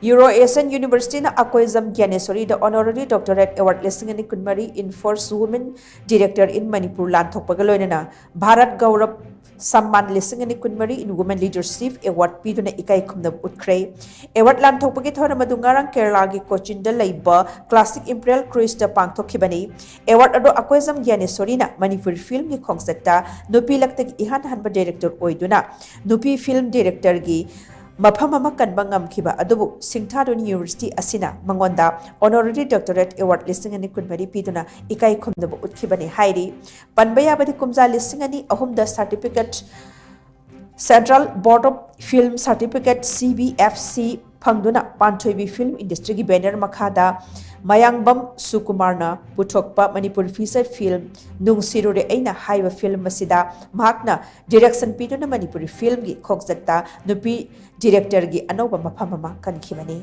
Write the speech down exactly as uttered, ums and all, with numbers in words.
Euro Asian University ꯅ Akoijam ꯒ꯭ꯌꯥꯅꯦꯁꯣꯔꯤꯗ Honorary Doctorate Award ꯂꯤꯁꯤꯡ ꯑꯅꯤ ꯀꯨꯟꯃꯔꯤ in First Women Director in Manipur ꯂꯥꯟꯊꯣꯛꯄꯒ ꯂꯣꯏꯅꯅ ꯚꯥꯔꯠ ꯒꯧꯔꯕ ꯁꯝꯃꯥꯟ ꯂꯤꯁꯤꯡ ꯑꯅꯤ ꯀꯨꯟꯃꯔꯤ in Women Leadership Award ꯄꯤꯗꯨꯅ ꯏꯀꯥꯏ ꯈꯨꯝꯅꯕ ꯎꯠꯈ꯭ꯔꯦ꯫ Award ꯂꯥꯟꯊꯣꯛꯄꯒꯤ ꯊꯧꯔꯝ ꯑꯗꯨ ꯉꯔꯥꯡ ꯀꯦꯔꯂꯥꯒꯤ ꯀꯣꯆꯤꯟꯗ ꯂꯩꯕ Classic Imperial Cruise ꯇ ꯄꯥꯡꯊꯣꯛꯈꯤꯕꯅꯤ꯫ Award ꯑꯗꯨ ꯑꯀꯣꯏꯖꯝ ꯒ꯭ꯌꯥꯅꯦꯁꯣꯔꯤꯅ ꯃꯅꯤꯄꯨꯔꯤ film ꯒꯤ ꯈꯣꯡꯆꯠꯇ ꯅꯨꯄꯤ ꯂꯛꯇꯒꯤ ꯏꯍꯥꯟ ꯍꯥꯟꯕ director ꯑꯣꯏꯗꯨꯅ ꯅꯨꯄꯤ film director ꯒꯤ ꯃꯐꯝ ꯑꯃ ꯀꯟꯕ ꯉꯝꯈꯤꯕ ꯑꯗꯨꯕꯨ ꯁꯤꯡꯊꯥꯗꯨꯅ university ꯑꯁꯤꯅ ꯃꯉꯣꯟꯗ Honorary Doctorate Award ꯂꯤꯁꯤꯡ ꯑꯅꯤ ꯀꯨꯟꯃꯔꯤ ꯄꯤꯗꯨꯅ ꯏꯀꯥꯏ ꯈꯨꯝꯅꯕ ꯎꯠꯈꯤꯕꯅꯤ ꯍꯥꯏꯔꯤ꯫ ꯄꯟꯕ ꯌꯥꯕꯗꯤ ꯀꯨꯝꯖꯥ ꯂꯤꯁꯤꯡ ꯑꯅꯤ ꯑꯍꯨꯝꯗ certificate Central Board of Film Certificate C B F C ꯐꯪꯗꯨꯅ Panthoibi film industry ꯒꯤ banner ꯃꯈꯥꯗ ꯃꯌꯥꯡꯕꯝ ꯁꯨꯀꯨꯃꯥꯔꯅ ꯄꯨꯊꯣꯛꯄ ꯃꯅꯤꯄꯨꯔꯤ feature film ꯅꯨꯡꯁꯤꯔꯨꯔꯦ ꯑꯩꯅ ꯍꯥꯏꯕ film ꯑꯁꯤꯗ ꯃꯍꯥꯛꯅ direction ꯄꯤꯗꯨꯅ ꯃꯅꯤꯄꯨꯔꯤ film ꯒꯤ ꯈꯣꯡꯆꯠꯇ ꯅꯨꯄꯤ director ꯒꯤ ꯑꯅꯧꯕ ꯃꯐꯝ ꯑꯃ ꯀꯟꯈꯤꯕꯅꯤ꯫